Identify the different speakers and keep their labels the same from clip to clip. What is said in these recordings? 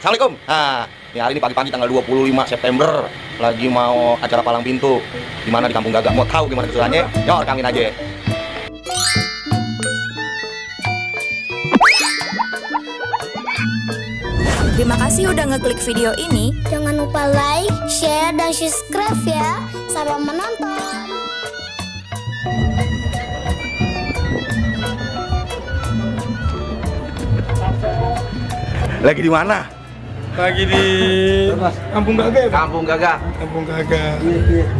Speaker 1: Assalamualaikum. Nah, ini hari ini pagi-pagi tanggal 25 September lagi mau acara palang pintu. Di mana di Kampung Gagak. Mau tahu gimana keseruannya? Yuk rekamin aja.
Speaker 2: Terima kasih udah ngeklik video ini.
Speaker 3: Jangan lupa like, share, dan subscribe ya. Selamat menonton.
Speaker 1: Lagi di mana?
Speaker 4: Lagi di Kampung Gagak.
Speaker 5: Kampung Gagak.
Speaker 4: Kampung Gagak.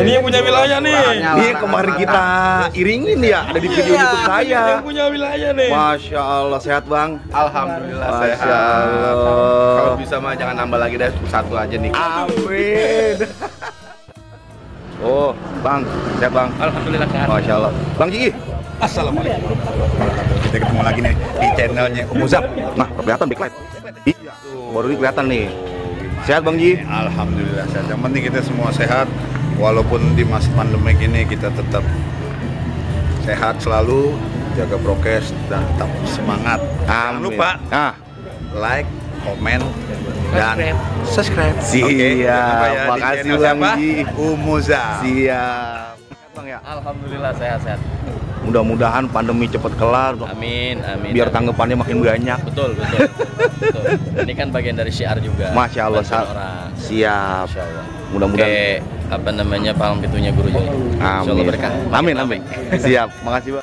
Speaker 4: Ini yang punya wilayah nih.
Speaker 1: Ini kemarin kita iringin ya, ada di video YouTube saya.
Speaker 4: Yang punya wilayah nih.
Speaker 1: Masya Allah, sehat bang?
Speaker 5: Alhamdulillah
Speaker 1: Masya
Speaker 5: sehat.
Speaker 1: Allah.
Speaker 5: Kalau bisa mah jangan nambah lagi deh, satu aja nih.
Speaker 1: Amin. Oh, bang, sehat bang?
Speaker 5: Alhamdulillah sehat.
Speaker 1: Masya Allah. Bang Gigi.
Speaker 4: Assalamualaikum.
Speaker 1: Kita ketemu lagi nih di channelnya Om Muzab. Nah, kelihatan backlight. Iya, baru ini kelihatan nih. Sehat Bang Ji?
Speaker 6: Alhamdulillah sehat. Yang penting kita semua sehat. Walaupun di masa pandemi ini kita tetap sehat selalu, jaga prokes dan tetap semangat. Jangan lupa like, komen, dan subscribe.
Speaker 1: Siap. Makasih Bang Ji.
Speaker 6: Om Muzab.
Speaker 1: Siap. Bang ya.
Speaker 5: Alhamdulillah sehat-sehat.
Speaker 1: Mudah-mudahan pandemi cepat kelar.
Speaker 5: Amin, amin.
Speaker 1: Biar tanggapannya makin banyak.
Speaker 5: Betul. Ini kan bagian dari syiar juga.
Speaker 1: Masya Allah.
Speaker 5: Orang.
Speaker 1: Siap.
Speaker 5: Masya Allah.
Speaker 1: Mudah-mudahan.
Speaker 5: Apa namanya palang pintunya guru Joy. Insya Allah berkah.
Speaker 1: Amin. Siap. Makasih Bang.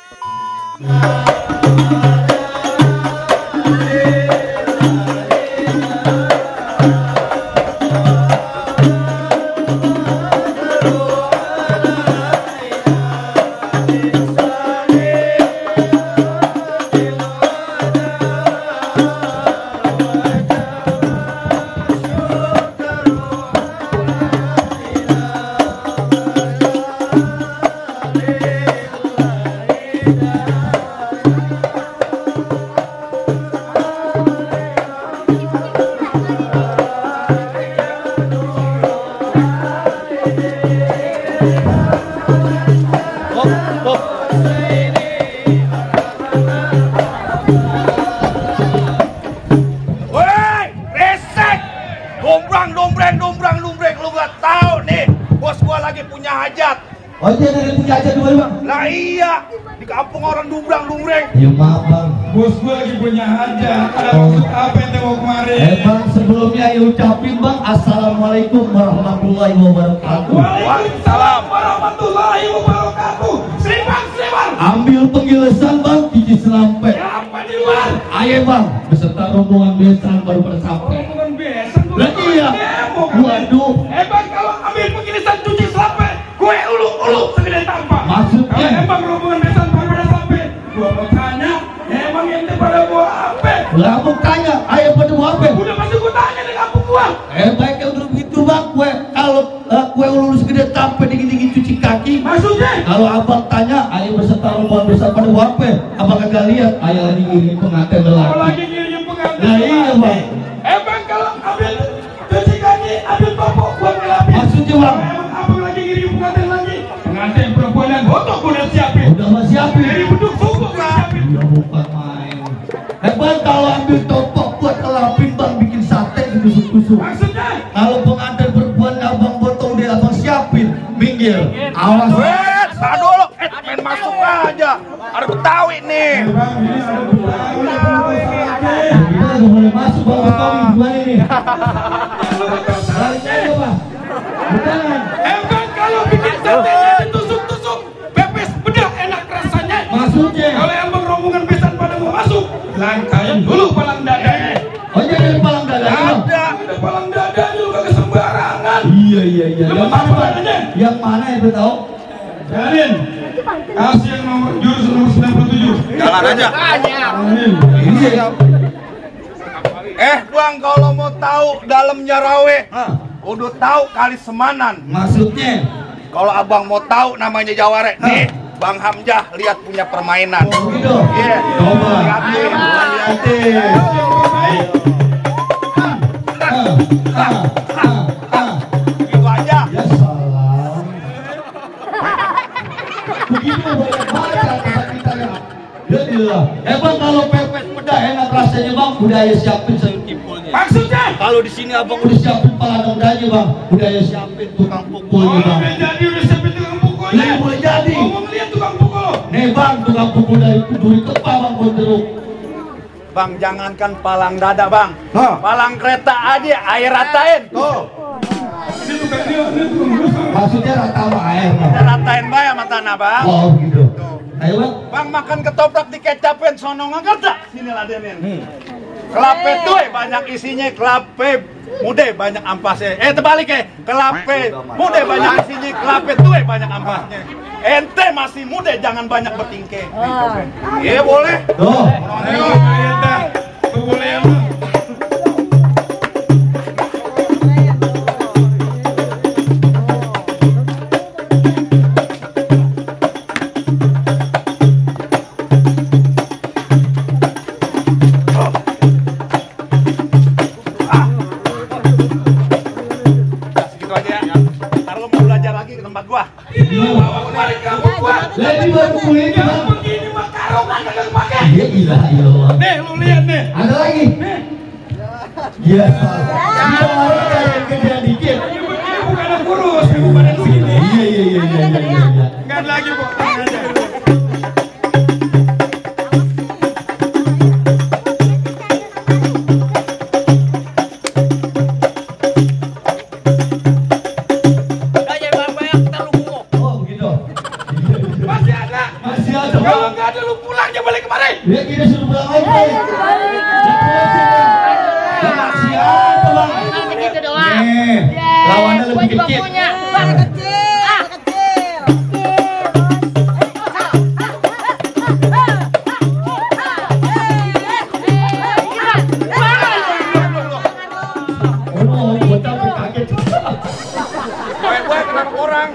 Speaker 1: Dombreng, lu gak tahu nih, bos gua lagi punya hajat.
Speaker 7: Oh dia dari punya hajat dulu bang?
Speaker 1: Lah iya, di kampung orang dombreng.
Speaker 7: Ya maaf bang.
Speaker 4: Bos gua lagi punya hajat. Ada maksud apa yang tengok kemarin?
Speaker 7: Bang sebelumnya ya ucapin bang Assalamualaikum warahmatullahi wabarakatuh.
Speaker 4: Waalaikumsalam warahmatullahi wabarakatuh. Seriban.
Speaker 7: Ambil pengilesan bang, Cici Selampe.
Speaker 4: Apa di luar?
Speaker 7: Ayo bang, beserta rombongan besan baru pada sampai.
Speaker 4: Rombongan besan.
Speaker 7: Lah iya. Waduh.
Speaker 4: Bang kalau ambil pengirisan cuci sampai, gue uluk segede tampak.
Speaker 7: Maksudnya?
Speaker 4: Kalau emang rombongan besan baru pada sampai, gue mau tanya, emang ente pada bawa apa?
Speaker 7: Lah mau tanya, ayo pada mau apa?
Speaker 4: Udah pasti gue tanya di kampung gua.
Speaker 7: Baiknya udah begitu bang, kalau kue ulur segede tampe dingin cuci kaki.
Speaker 4: Maksudnya?
Speaker 7: Kalau abang tanya, ayo beserta rombongan besan pada wape. Abang kagak lihat, ayo lagi ngirim pengantin
Speaker 4: Kalau
Speaker 7: lelaki.
Speaker 4: lagi ngirim pengantin.
Speaker 7: Nah iya bang.
Speaker 4: Bang kalau ambil cuci kaki, ambil popok buat ngelapin.
Speaker 7: Maksudnya bang?
Speaker 4: Emang abang lagi ngirim pengantin lagi? Pengantin perempuan yang gotok udah siapin.
Speaker 7: Udah mah siapin.
Speaker 4: Dari beduk subuh udah siapin.
Speaker 7: Ya bukan main. Bang kalau ambil topok buat ngelapin bang bikin sate ditusuk-tusuk.
Speaker 4: Maksudnya?
Speaker 7: Kalau pengantin perempuan abang potong dia abang siapin. Minggir. Awas.
Speaker 1: Aduh lo, main masuk aja. Ada Betawi nih.
Speaker 4: Bang ini ada Betawi.
Speaker 7: Kita nggak boleh masuk bang Betawi gimana ini? Balik aja bang. Bukan.
Speaker 4: Bang kalau bikin satenya ditusuk-tusuk, pepes bedah enak rasanya.
Speaker 7: Maksudnya?
Speaker 4: Kalau emang rombongan besan pada mau masuk, langkain dulu palang dadanya.
Speaker 7: Oh jadi ada palang dada.
Speaker 4: Ada palang dada juga kesembarangan.
Speaker 7: Iya.
Speaker 4: Yang mana badannya?
Speaker 7: Yang mana itu tahu?
Speaker 4: Jalin. Kasih yang nomor jurusan nomor 97.
Speaker 1: Jalan aja.
Speaker 7: Iya.
Speaker 1: Bang kalau mau tahu dalamnya rawe, udah tahu kali Semanan.
Speaker 7: Maksudnya?
Speaker 1: Kalau abang mau tahu namanya Jaware, nih Bang Hamzah lihat punya permainan.
Speaker 7: Oh gitu.
Speaker 1: Iya.
Speaker 7: Coba.
Speaker 1: Lihatin. Gitu aja.
Speaker 7: Ya salam. Begitu banyak banget kita ya. Ya bang kalau pepes pedas enak rasanya bang, udah ya siapin sayur timbulnya.
Speaker 4: Maksudnya?
Speaker 7: Kalau di sini abang udah siapin palang aja bang, udah ya siapin tukang pukulnya bang.
Speaker 4: Udah jadi, udah siapin tukang pukulnya.
Speaker 7: Ini boleh jadi.
Speaker 4: Ngomong lihat tukang pukul.
Speaker 7: Nih bang, tukang pukul dari duri kepa bang Gonderuk.
Speaker 6: Bang, jangankan palang dada bang, palang kereta aja air ratain. Tuh,
Speaker 4: Ini tukang pukul.
Speaker 7: Maksudnya rata sama air bang.
Speaker 6: kita ratain bae sama tanah bang.
Speaker 7: Oh gitu. Ayo bang.
Speaker 6: Bang makan ketoprak dikecapin, sono ngekerta. Sini ladenin. Kelape tuh banyak isinya, kelape mude banyak ampasnya. Terbalik kelape mude banyak isinya, kelape tuh banyak ampasnya. Ente masih muda, jangan banyak bertingkeh. Iya boleh.
Speaker 7: Tuh.
Speaker 4: Ayo, ente. Boleh ya.
Speaker 6: Segitu aja ya. Ntar lo mau belajar lagi ke tempat gua.
Speaker 4: Kemarin kamu buat.
Speaker 7: Lagi baru mulai bang.
Speaker 4: Begini mah karo kan kagak pakai.
Speaker 7: Ya ilah ilah.
Speaker 4: Nih, lu lihat nih.
Speaker 7: Ada lagi. Iya. Dia orang kayak kerja dikit.
Speaker 4: Ini begini bukan ada kurus, ini bukan ada begini.
Speaker 7: Iya.
Speaker 4: Enggak ada lagi kok. Tenang aja.
Speaker 7: Oh begitu.
Speaker 4: Masih ada.
Speaker 7: Masih ada
Speaker 4: Kalau
Speaker 7: bang.
Speaker 4: nggak ada lu pulang aja balik kemarin.
Speaker 7: Ya kita suruh pulang aja. Ya masih ada bang. Nih, lawannya lebih kecil. Oh, buat apa kaget?
Speaker 6: Baik-baik kenapa orang?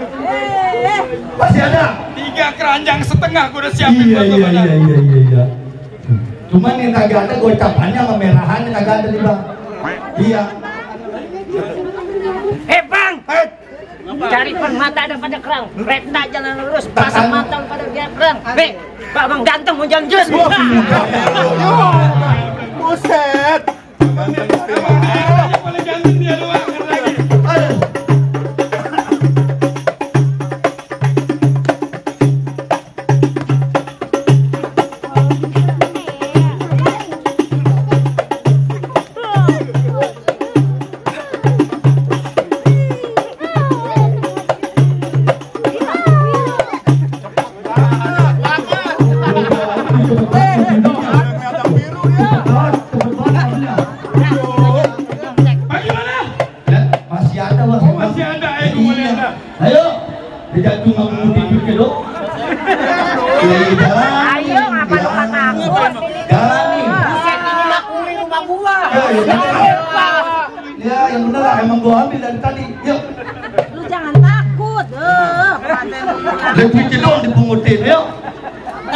Speaker 7: Masih ada.
Speaker 4: 3 keranjang setengah gua udah siapin
Speaker 7: Iya.
Speaker 4: buat lu pada.
Speaker 7: Cuman yang kagak ada gocapannya sama merahannya kagak ada nih bang. Iya.
Speaker 8: Bang, cari permata ada pada kerang, kereta jalan lurus, pasang mata pada dia kerang. Bang ganteng mau jalan jus.
Speaker 6: Buset.
Speaker 4: Aja paling ganteng dia doang kan lagi. Bagaimana?
Speaker 7: Masih ada bang.
Speaker 4: Oh, masih ada, ayo boleh ada.
Speaker 7: Ayo, dijatuh nggak mau tidur ke dok. Jalan.
Speaker 8: Ayo ngapa lu takut?
Speaker 7: Jalan nih.
Speaker 8: Buset ini lakuin rumah gua.
Speaker 7: Ya, yang bener lah, emang gua ambil dari tadi. Yuk,
Speaker 8: Lu jangan takut.
Speaker 7: lebih doang dipungutin. Yuk.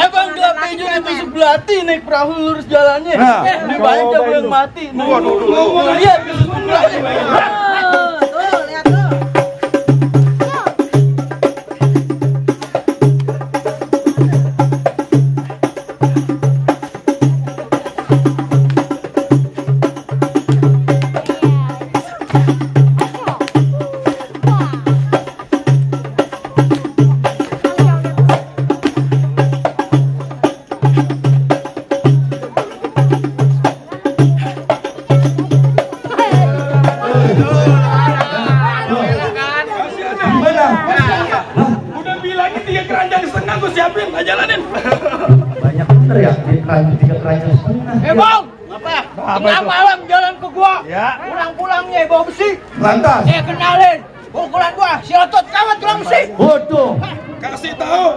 Speaker 9: Bang gelap hijau itu sebelati naik perahu lurus jalannya. Ini banyak jago yang mati. Lihat ke sebelahnya.
Speaker 8: Tuh, lihat tuh.
Speaker 7: Gimana?
Speaker 4: Udah bilangin 3 keranjang setengah gua siapin, nggak jalanin.
Speaker 7: Banyak bener ya, di keranjang 3 keranjang setengah.
Speaker 9: Bang, tengah malam jalan ke gua.
Speaker 6: Ya.
Speaker 9: Pulang-pulangnya bawa besi.
Speaker 7: Lantas.
Speaker 9: Kenalin, pukulan gua, si otot kawat tulang besi.
Speaker 7: Waduh.
Speaker 4: Kasih tahu.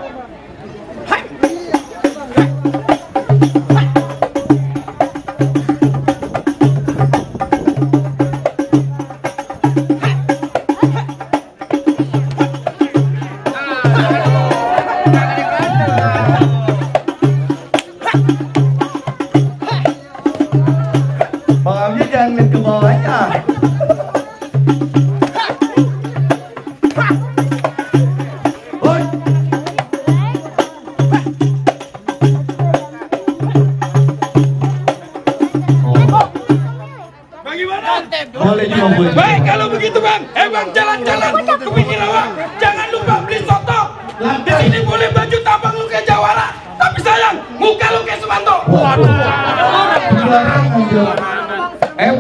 Speaker 7: Bang Amdi jangan main ke bawahnya. Hoi.
Speaker 4: Bagaimana?
Speaker 7: Boleh juga boleh.
Speaker 4: Baik kalau begitu bang, bang jalan-jalan ke pinggir rawa. Jangan lupa beli soto. Di sini boleh baju tabang lu kayak Jawara, tapi sayang muka lu kayak Sumanto.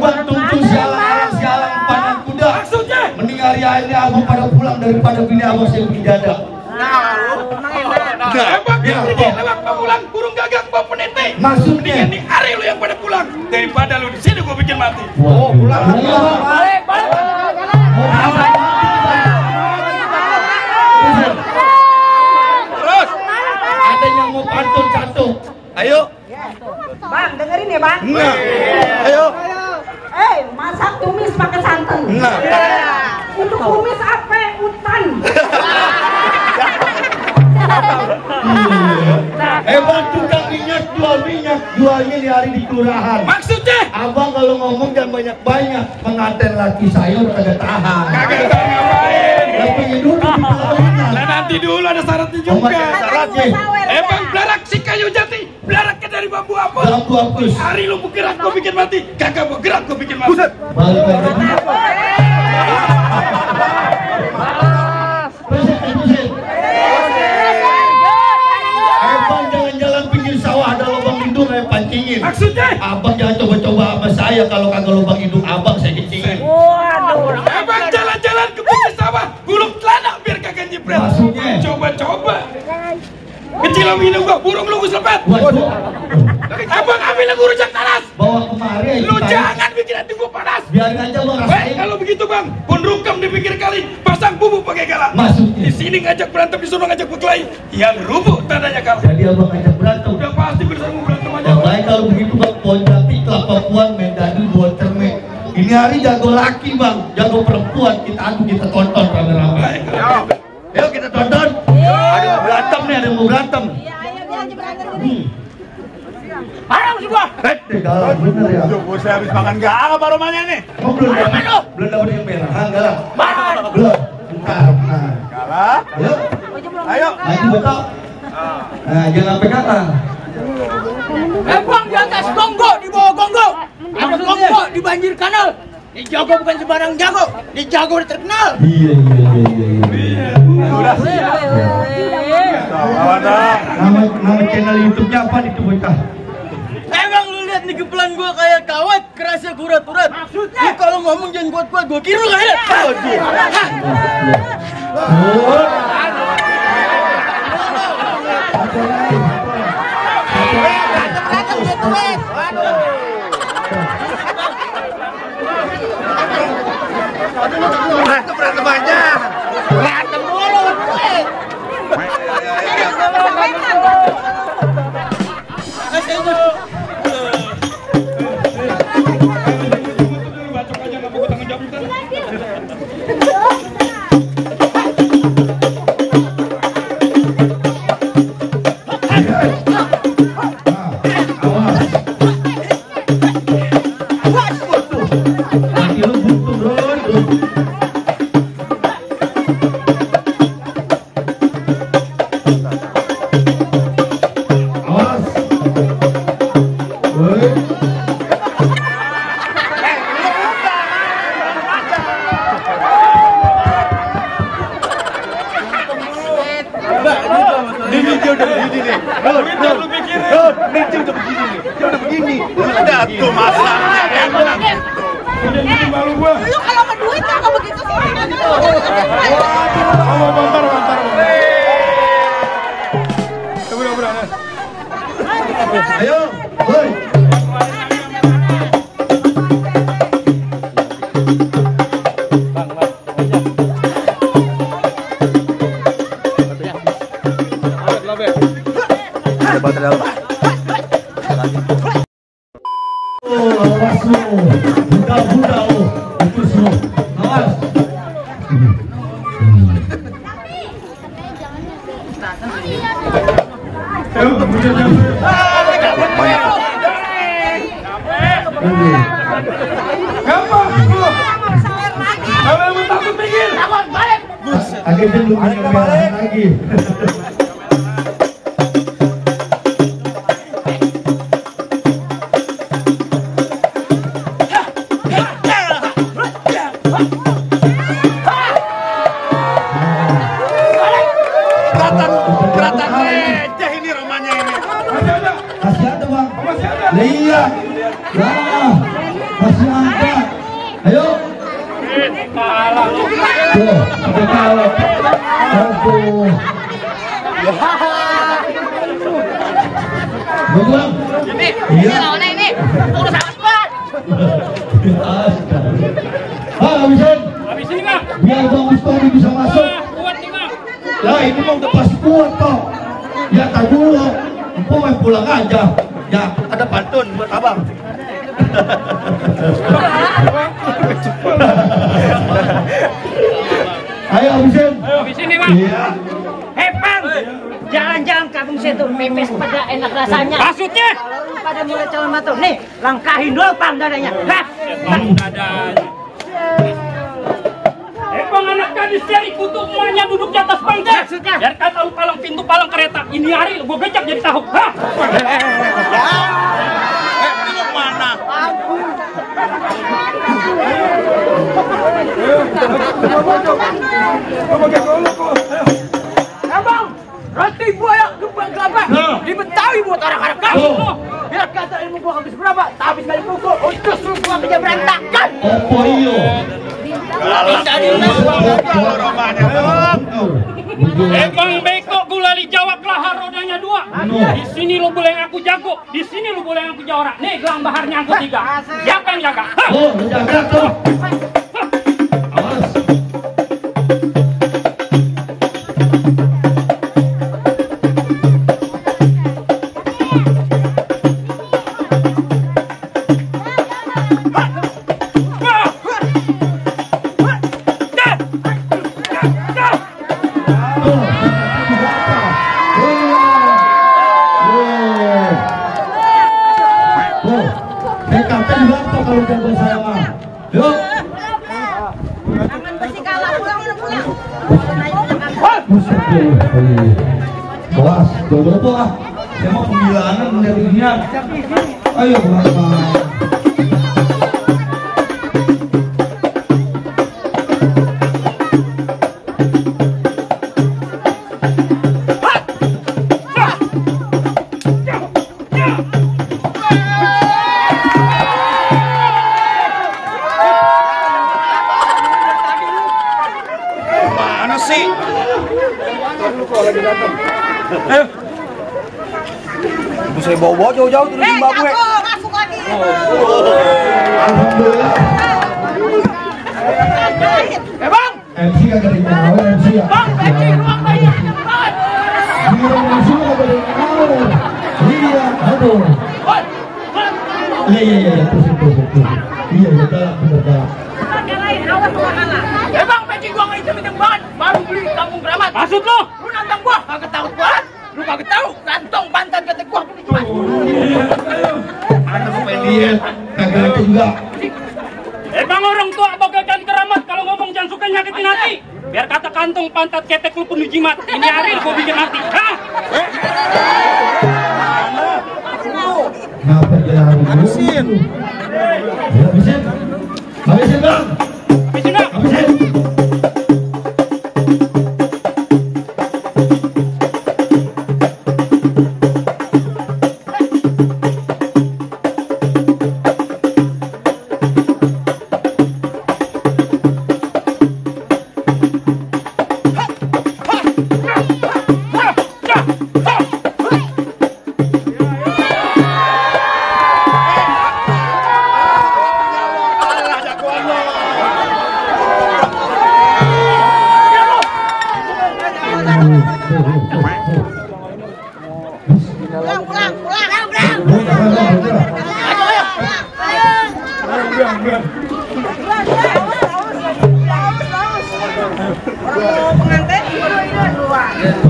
Speaker 7: Bang tuntun sialang panan kuda.
Speaker 4: Maksudnya?
Speaker 7: Mending hari ini abang pada pulang daripada bini abang saya bikin jada.
Speaker 4: Bang ini lewat pulang burung gagak bawa penete.
Speaker 7: Maksudnya?
Speaker 4: Ini hari lu yang pada pulang daripada lu di sini gua bikin mati.
Speaker 7: Pulang.
Speaker 8: Balik.
Speaker 7: Terus ada yang mau pantun satu. Ayo.
Speaker 8: Bang, dengerin ya bang.
Speaker 7: Nah. Ayo.
Speaker 8: Masak tumis pakai santan.
Speaker 7: Nah.
Speaker 8: Untuk tumis apa? Utan.
Speaker 7: Bang tukang minyak jualnya di hari di kelurahan.
Speaker 4: Maksudnya?
Speaker 7: Abang kalau ngomong jangan banyak-banyak, pengantin laki saya udah kagak tahan.
Speaker 4: Kagak tahu ngapain.
Speaker 7: Tapi dulu
Speaker 4: Nah nanti dulu ada syaratnya juga.
Speaker 7: Syaratnya.
Speaker 4: Bang belarak si kayu jati, belaraknya dari bambu apus.
Speaker 7: Bambu apus.
Speaker 4: Hari lu bergerak gua bikin mati, kagak bergerak gua bikin mati.
Speaker 7: Balik lagi. Abang jalan-jalan pinggir sawah ada lubang hidung saya pancingin.
Speaker 4: Maksudnya?
Speaker 7: Abang jangan coba-coba sama saya, kalau kagak lubang hidung abang saya kencingin.
Speaker 4: Abang jalan-jalan ke pinggir sawah, gulung celana biar kagak nyipret.
Speaker 7: Maksudnya?
Speaker 4: Coba-coba. Kecil minum gua, burung lu gua selepet.
Speaker 7: Waduh.
Speaker 4: Abang ambil yang rujak talas.
Speaker 7: Bawa kemari.
Speaker 4: Lu jangan bikin hati gua panas.
Speaker 7: Biarin aja bang
Speaker 4: Baik
Speaker 7: rasain.
Speaker 4: kalau begitu bang, pun rukam di pinggir kali, pasang bubuk pakai galang.
Speaker 7: Maksudnya?
Speaker 4: Di sini ngajak berantem, di sana ngajak berkelahi. Yang rubuh tandanya kalah.
Speaker 7: Jadi abang ngajak berantem.
Speaker 4: Udah pasti bersama berantem aja.
Speaker 7: Baik kalau begitu bang, Ponjati, Kelapa Puan, Mendadu, Boncerme. Ini hari jago laki bang, jago perempuan, kita adu, kita tonton rame-rame. Yuk kita tonton. Ada yang mau berantem nih, ada yang mau berantem.
Speaker 8: Parang semua.
Speaker 7: Galang bener ya.
Speaker 6: Saya habis makan garam aromanya nih.
Speaker 7: Oh, belum dapat yang merah, galang. Belum. Bentar. Nah.
Speaker 6: Galah.
Speaker 7: Ayo.
Speaker 6: Ayo.
Speaker 7: Maju buka. Nah, jangan sampai kata.
Speaker 8: Bang di atas gonggo, di bawah gonggo. Ada gonggo di banjir kanal. Di jago bukan sembarang jago, di jago terkenal.
Speaker 7: Iya.
Speaker 6: Udah.
Speaker 7: Nama channel YouTube-nya apa nih tuh bocah?
Speaker 9: Emang lu lihat nih kepelan gua kayak kawat, kerasnya kurat-kurat. Maksudnya? Kalau ngomong jangan kuat-kuat, gua kira lu kayak.
Speaker 6: Berantem aja.
Speaker 8: Berantem dulu.
Speaker 4: Bacok aja, nggak mau tanggung jawab ntar.
Speaker 7: Kaki lu buntung bro. Awas. Woi.
Speaker 6: Ini dia udah begini nih.
Speaker 4: Lu pikirin.
Speaker 6: Ini dia udah begini nih. Dia udah begini. Ada tuh masalahnya emang.
Speaker 4: Udah bikin malu gua.
Speaker 8: Lu kalau ke duit kagak begitu sih.
Speaker 4: Bentar. Udah.
Speaker 7: Ayo. Woi. Awas lu. Budak lu. Putus lu. Awas.
Speaker 4: Gampang. Kalau mau takut pinggir.
Speaker 7: Akhirnya lu minum merah lagi.
Speaker 6: Keratan receh ini romanya ini.
Speaker 7: Masih ada bang?
Speaker 4: Masih ada.
Speaker 7: Iya. Ya, masih ada. Ayo.
Speaker 4: Kalah.
Speaker 7: Tuh, udah kalah. Aduh. Bang.
Speaker 8: Ini lawannya ini. Urus awas Pak.
Speaker 7: Habisin.
Speaker 4: Habisin nih, Bang.
Speaker 7: Biar Bang Mustadi bisa masuk.
Speaker 4: Kuat nih, Bang.
Speaker 7: Lah ini mah udah pasti kuat kok. Ya tak dulu. Empok main pulang aja. Ya ada pantun buat abang. Ayo habisin.
Speaker 4: Habisin nih, Bang.
Speaker 7: Iya.
Speaker 8: Bang. Jalan-jalan kampung saya tuh pepes pada enak rasanya.
Speaker 4: Maksudnya?
Speaker 8: Kalau lu pada mulai calon matu, nih langkahin dulu pang dadanya. Hah?
Speaker 4: Bang dadanya. Bang anak gadis dari kutub semuanya duduk di atas bangga.
Speaker 8: Maksudnya?
Speaker 4: Biar kata lu palang pintu palang kereta. Ini hari gua gejak jadi tahuk. Hah?
Speaker 6: Ini mau kemana?
Speaker 8: Bang, roti buaya kembang kelapa di Betawi buat orang-orang kamu. Biar kata ilmu gua habis berapa? Tak habis kali pukul. Untuk suruh gua kerja berantakan.
Speaker 7: Opo iyo.
Speaker 6: Kalau romanya
Speaker 4: Bang beko gulali Jawa kelahar rodanya 2. Di sini lu boleh ngaku jago, di sini lu boleh ngaku jawara. Nih gelang baharnya aku 3. Siapa yang jaga? Hah?
Speaker 7: Oh, menjaga tuh. Awas. Saya kata juga apa kalau jago saya mah. Yuk.
Speaker 8: Jangan besi kalah pulang.
Speaker 7: Kelas, berapa lah? Saya mau pembilangan menjadinya. Ayo berapa?
Speaker 6: mana sih?
Speaker 1: Ibu saya bawa-bawa jauh-jauh dari Zimbabwe.
Speaker 8: Masuk lagi.
Speaker 7: Alhamdulillah.
Speaker 8: Bang.
Speaker 7: MC kagak dikawal MC ya.
Speaker 8: Bang, Beci, ruang bayi.
Speaker 7: Bilang MC kagak dikawal. Iya, aduh. Iya, terus. Iya, galak, bener galak.
Speaker 8: Yang lain, awas lu kalah. Bang, Beci gua nggak hitam-hitam banget. Baru beli kampung keramat.
Speaker 4: Maksud lu?
Speaker 8: Lu nantang gua, kagak tahu banget. Lu kagak tahu, kantong pantat kata gua.
Speaker 7: Anak gue pengen lihat, kagak ada juga.
Speaker 4: Bang orang tua bagaikan keramat. Kalau ngomong jangan suka nyakitin hati. Biar kata kantong pantat ketek lu penuh jimat. Ini hari gua bikin hati. Hah?
Speaker 7: Ngapa dia harus habisin? Habisin. Habisin bang.
Speaker 4: Habisin bang.
Speaker 7: Habisin.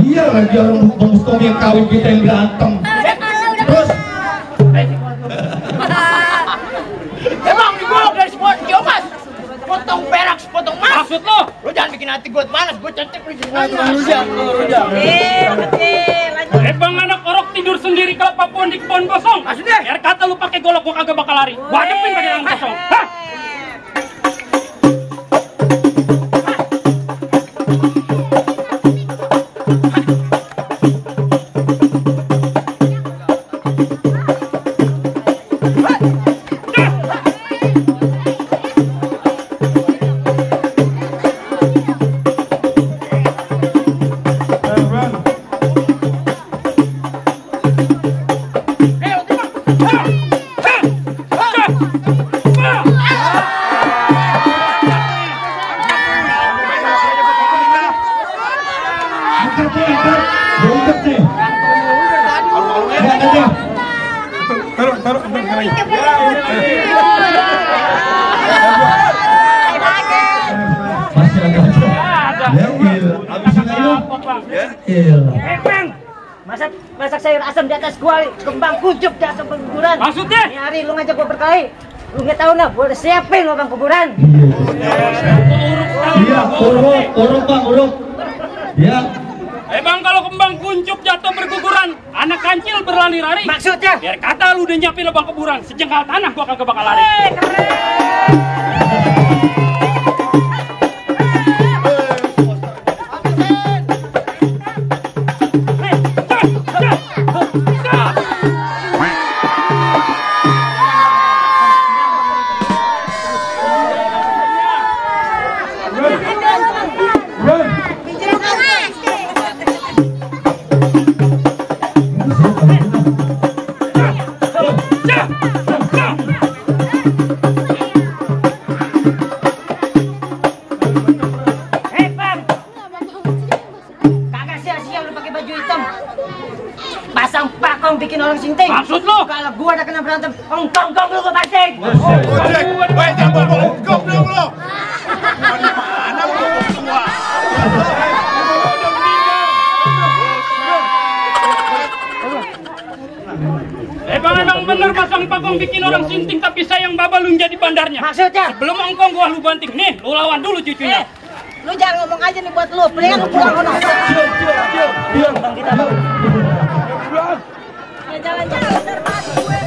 Speaker 7: Iya lagi orang bongstong yang kawin kita yang ganteng. Terus
Speaker 8: Bang, digolok dari semua kiomas. Potong perak, potong emas.
Speaker 4: Maksud lu?
Speaker 8: Lu jangan bikin hati gua panas, gua cantik lu jadi
Speaker 4: Bang anak orok tidur sendiri kalau Papua di kebun kosong.
Speaker 8: Maksudnya?
Speaker 4: Biar kata lu pakai golok gua kagak bakal lari. Gua hadepin pakai tangan kosong. Hah?
Speaker 7: Masih ada. Ya, il. Habisin aja. Ya, il.
Speaker 8: Bang, masak sayur asam di atas gua, kembang kuncup di atas kuburan. Maksudnya? Ini hari lu ngajak gua berkelahi. Lu nggak tahu nah, gua udah siapin lubang kuburan.
Speaker 7: Iya, uruk bang, uruk. Ya.
Speaker 10: Bang, kalau kembang kuncup jatuh berguguran, anak kancil berlari-lari.
Speaker 8: Maksudnya?
Speaker 10: Biar kata lu udah nyiapin lubang kuburan, sejengkal tanah gua kagak bakal lari.
Speaker 8: Pasang pakong bikin orang sinting.
Speaker 10: Maksud lu?
Speaker 8: Kalau gua ada kena berantem, ongkong lu gua banting.
Speaker 6: Ojek, baik jangan bohong dong lo. Mana lu semua?
Speaker 10: Bang, emang bener pasang pakong bikin orang sinting, tapi sayang babalung jadi bandarnya.
Speaker 8: Maksudnya?
Speaker 10: Sebelum ongkong gua lu banting, nih lu lawan dulu cucunya.
Speaker 8: Lu jangan ngomong aja nih buat lu, mendingan lu pulang kono. Diam, Bang, kita Bang. Ya jalan-jalan termas gue.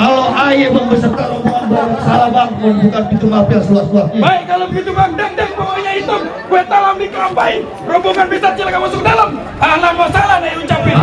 Speaker 7: Kalau ayah bang beserta rombongan salah bang, bukan pintu mafia seluas-luasnya.
Speaker 4: Baik, kalau begitu bang, deng pokoknya itu gue talam di kerampai. Rombongan bisa celaka masuk dalam. Ahlan wa sahlan nih ucapin.